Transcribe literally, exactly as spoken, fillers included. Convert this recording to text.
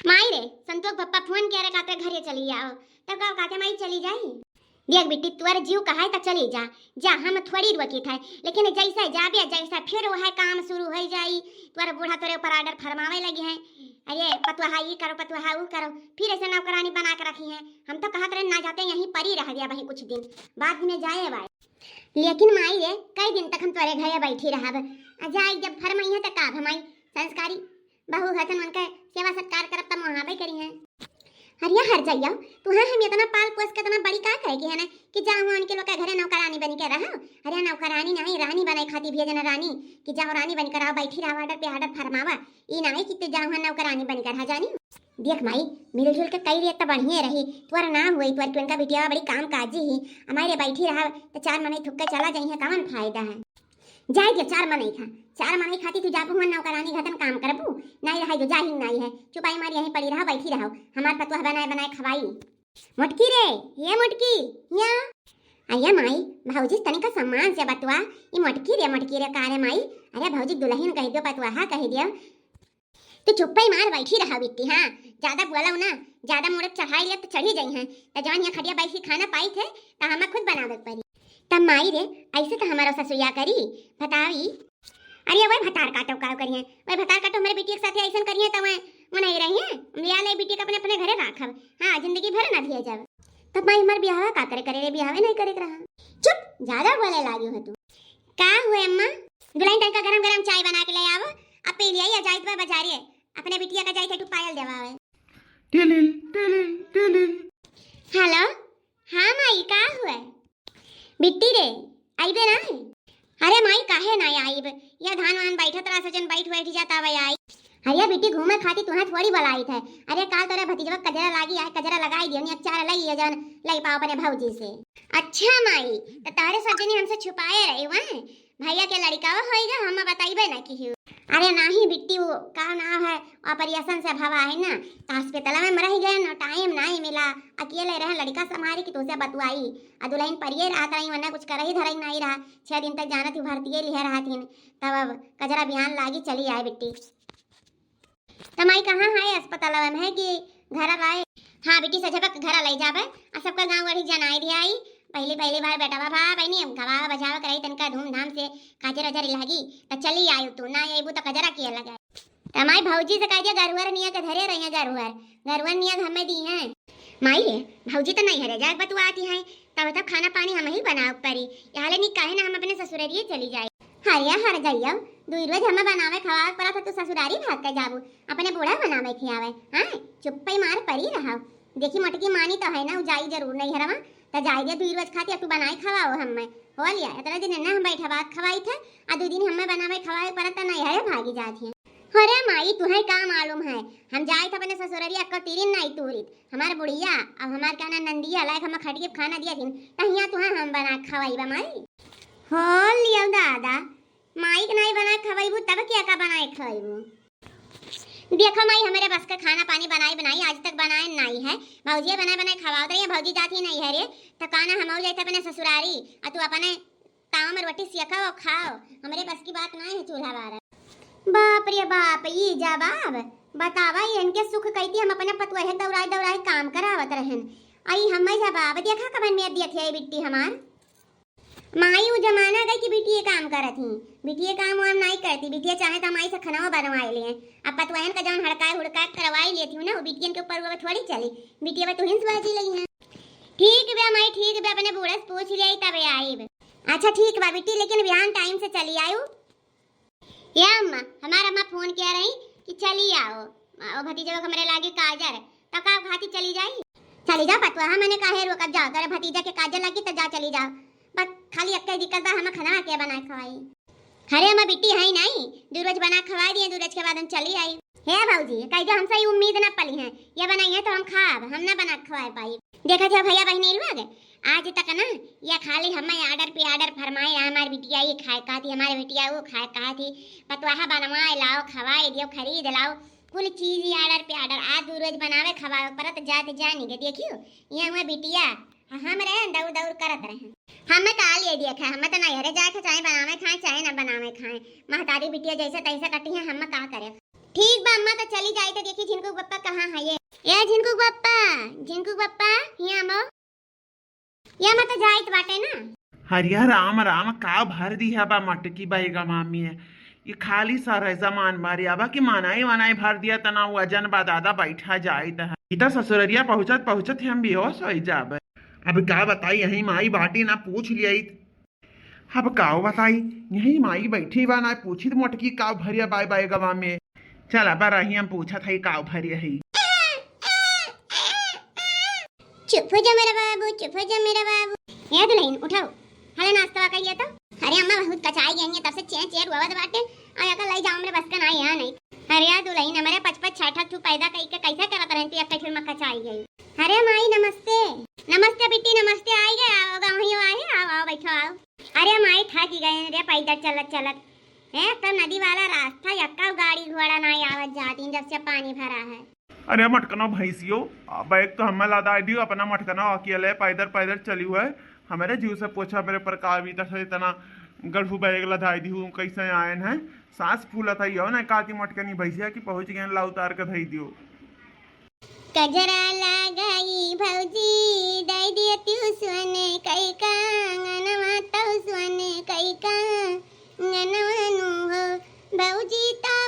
माई रे, संतोष पप्पा फोन किया रे, कहते घरे चली आओ। तब का कहते माई चली जाई? देख बिट्टी, तोर जीव कहाय त चली जा, जा, हम थोड़ी रोकित है, लेकिन जैसे जाबे, जैसे फिर वह काम शुरू हो जाई, तोर बूढ़ा तोरे ऊपर order फरमावे लगी है, अरे पतुआ ई करो, पतुआ ऊ करो, फिर ऐसे नौकरानी बना के रखी है। हम तो कहत रहे ना जाते यहीं परी रह गया वहीं कुछ दिन, बाद में जाए वाए। लेकिन माई रे, कई दिन तक हम तोरे घरे बैठी रहब? आ जाई जब फरमाई है त का भमाई, संस्कारी बहू हतन उनके सेवा सत्कार करब त मोहाबे करी हैं। अरे हर जइया, तुहे हम इतना पाल पोस के इतना बड़ी का करे की है ना कि जा हुआ उनके लोग के घरे नौकरानी बनी के रहो। अरे नौकरानी नहीं, रानी बने खाती भेजन रानी, कि जाओ रानी बन कर आओ, बैठी रहो, order पे order फरमावा। ई नहीं कि तू जा हुआ नौकरानी बन कर रहा जानी। देख माई, मिलजुल के कई रेत त बढ़िया रही, तोर ना हुई, तोर क्यों का बिटिया बड़ी काम काजी ही, हमारे बैठी रहा तो चार मनई थुक्के चला जाई है, कवन फायदा है? जाए दे चार मनई खा, चार मनई खाती तू जाबू हुआ नौकरानी घतन काम करबू, नहीं रहाई जो जाहिल नहीं है, चुपाई मार यहीं पड़ी रहो, बैठी रहो, हमार पतुआ बनाए बनाए खवाई। मोटकी रे, ये मोटकी, या। अरे माई, भौजी तनिका सम्मान से बतुआ, ई मोटकी रे, मोटकी रे, का रे माई? अरे भौजी दुल्हन कह दियो, पतुआ कह दियो। तू चुप्पे मार बैठी रहा बिट्टी, हाँ, ज्यादा बोलो ना, ज्यादा मोड़े चढ़ाई ले तो चढ़ी जाई हैं। त जवन यहाँ खटिया बैठ के खाना पाई थे, त हमें खुद बनावे के पड़ी। तब माई रे, ऐसे तो हमारा ससुया करी, बतावी। अरे वह भतार काटो का करिए, वह भतार काटो हमारे बिटिया के साथ ऐसन करिए, तो वह, वह नहीं रही है, ब्याह ले बिटिया के अपने, अपने घरे राखब, हाँ, जिंदगी भर ना दिया जावे। तब माई हमार ब्याह का करे, करे रे, ब्याह नहीं करे के रहा। चुप, ज्यादा बोले लागी हो तू। का हुए अम्मा? दुल्हन तनका गरम गरम चाय बना के ले आवो, अब पी लिया, या जाइत बा बाजारे, अपने बिटिया का जाइत है तू पायल देवावे। टिलिल, टिलिल, टिलिल। हेलो, हाँ माई, का हुए? बिट्टी रे, आइबे ना? अरे माई, काहे ना आइब? या धान वान बैठत रहा सजन, बैठ बैठ जाता वही आई। अरे बिट्टी, घूमे खाती तुहें थोड़ी बलाई थे। अरे काल तोरे भतीजवा कजरा लागी, आए कजरा लगाई दियो, नी अचार लई ये जौन लई पाओ अपने भौजी से। अच्छा माई, तो तोहरे सब जनी हमसे छुपाए रही हुआ, भैया के लड़का होइगा, हम बताइबे ना किहू। अरे नाही बिट्टी, वो का नाम है, ऑपरेशन से भवा है ना, तो हॉस्पिटल में रह गए ना, टाइम नहीं मिला, अकेले रहे, लड़का संभारी कि तुझसे बतुआई, आ दुल्हन परिये रहत रही, वरना कुछ करही धरही नहीं रहा, छह दिन तक जानत ही भर्तिये लिहे रहत हिन, तब अब कजरा बिहान लागी चली आए बिट्टी। त माई कहाँ है अस्पताल में है कि घर आए? हाँ बिट्टी, सजबक घर ले जाबे, आ सबका गाँव वाली जनाई दिया आई, पहली पहली बार बेटवा भा बहनी हम गवा बजावा कराई तनका धूमधाम से, काजर अजर लागी, त चली आयु तू, ना अबू त कजरा किया लगाई। त माई भौजी से कह दिया गरुअर निया के धरे रही है, गरुअर, गरुअर निया हमें दी है। माई रे, भौजी त नहीं हरे जाए बतुआती है, तब तब खाना पानी हम ही बनावे परी, यहाँ ले नी काहे ना हम अपने ससुररिये चली जाए। हरिया हर गइया, दुई रोज हमें बनावे खवावे पड़ा था, तू ससुरारी भाग के जाबू, अपने बूढ़ा बनावे खियावे, हाँ? चुप्पे मार परी रहा। देखी मोटकी मानी तो है ना, उ जाई जरूर नहीं हरवा, त जाई दे दुई रोज खाती, अब तू बनाए खवाओ हमें। हो लिया, इतना दिन ना हम बैठा बात खवाई थे, आ दो दिन हमें बनावे खवावे पड़ा त नहीं हरे भागी जाती है। अरे माई, तुहे का मालूम है, हम जाइत अपने ससुररिया अक्का तीरिन नाई तूरित। हमार बुढ़िया, अब हमार क्या ना नंदिया, लायक हम खटिए खाना दिया दिन, तहिया तुहे हम बना के खवाई बा माई। हो लियो दादा, माई के नाई बना के खवाईबू, तब क्या का बना के खवाईबू? देखो माई, हमारे बस का खाना पानी बनाई बनाई आज तक बनाए नाई है। भौजिया बनाए बनाए खवाओ तो ये भौजी जाती नहीं है रे, तो काना हम जाइत अपने ससुरारी, आ तू अपने तावा में रोटी सेका और खाओ, हमरे बस की बात ना है चूल्हा बारा। बाप रे बाप, ई जवाब बतावा, ई इनके सुख कहती हम अपने पतुआ है दौड़ाए दौड़ाए काम करावत रहन। आई हम जवाब देखा कबन में दिया थे बिट्टी हमार। माई उ जमाना गई कि बिटिये काम करत ही, बिटिये काम वाम नाई करती, बिटिये चाहे तो माई से खनवा बनवाए लिए। अब पतुआहन का जौन हड़काए हुड़काए करवाई लेती हूँ ना, वो बिटियन के ऊपर वो थोड़ी चली, बिटिये वो तुहिन सुहाजी लई है। ठीक बा माई, ठीक बा, अपने बूढ़ा से पूछ लिया तबे आइब। अच्छा ठीक बा बिट्टी, लेकिन बिहान टाइम से चली आयु। या अम्मा, हमार अम्मा फोन किया रही कि चली आओ, ओ भतीजवा के हमरे लागे काजर, तो का खाती चली जाई? चली जा पतुआ, मने काहे रोकत जाओ, तेरे भतीजा के काजर लगी तो जा चली जाओ। बस खाली एक दिक्कत बा, हम खाना के बना के खवाई। अरे अम्मा बिट्टी है नहीं, दू रोज बना खवाई दिए, दू रोज के बाद हम चली आई। हे भौजी, कह दो हमसे ये उम्मीद ना पली है, ये बनाई है तो हम खाब, हम ना बना के खवाए पाई। देखा थे भैया बहनी लोग, आज तक ना ये खाली हमें order पे order फरमाए रहा, हमारी बिटिया ये खाए कहती, हमारे बिटिया वो खाए कहती, पतवाहा बनवाए लाओ, खवाए दियो, खरीद लाओ, कुल चीज ये order पे order। आज दू रोज बनावे खवावे परत जात जानी के देखियो, ये हुआ बिटिया, हम रहे दौड़ दौड़ करत रहे। हमें का लिए दिया खाए, हमें तो नहीं हरे जाए के चाहे बनावे खाए चाहे ना बनावे खाए, महतारी बिटिया जैसे तैसे कटी है, हम का करे। ठीक बा अम्मा, तो चली जाई तो देखी झिनकू बप्पा कहाँ है ये। ए झिनकू बप्पा, झिनकू बप्पा, हियाँ मो। ये मत जाइत बाटे ना। हरिया राम राम, का भर दिया बा मटकी बैगवा में। ये खाली सर है सामान भरे, अब कि मनाई वनाई भर दिया तना वजन बा दादा, बैठा जाइत है। ई तो ससुररिया पहुँचत पहुँचत हम बेहोश हो जाबे। अब का बताई, यही माई बाटी ना पूछ लिया। अब काव बताई, यही माई बैठी बा ना, पूछी त मोटकी काव भरिया बाय बाय गवा में। चल अब रही हम पूछत हई काव भरिया हई। चुप हो जा मेरा बाबू, चुप हो जा मेरा बाबू। ए दुल्हन उठाओ, हले नाश्ता कर लिया तो। अरे अम्मा बहुत कचाई गई है, तब से चें चें रोवत बाटे। आ एकर लई जाओ हमरे बस का ना यहाँ नहीं। अरे यार दुल्हन, हमरे पच पच छह ठा तू पैदा कई के कैसे करत रहन तू, एक ठे में कचाई गई। अरे माई नमस्ते। नमस्ते बिट्टी नमस्ते, आई गए, आओ गाँव ही आए, आओ आओ बैठो आओ। अरे माई थक गए रे पैदल चलत चलत। हैं, तो नदी वाला रास्ता, यक्का गाड़ी घोड़ा नाई आवत जाती जब से पानी भरा है। अरे मटकनो भैंसियो, बैग तो हमें लदाई दियो, अपना मटकनो अकेले पैदल पैदल चली हुए। हमारे जीव से पूछा मेरे पर का बीता से इतना गढ़ू बैग लदाई दियो, कैसे आयन है। सांस फूलत है यो ना, का की मटकनी भैंसिया की पहुँच गए ला उतार के धई दियो। गजरा लगाई भौजी, दई दियो तू सोन कई का, अंगनवा तौ सोन कई का, अंगनवा नु हो भौजी तौ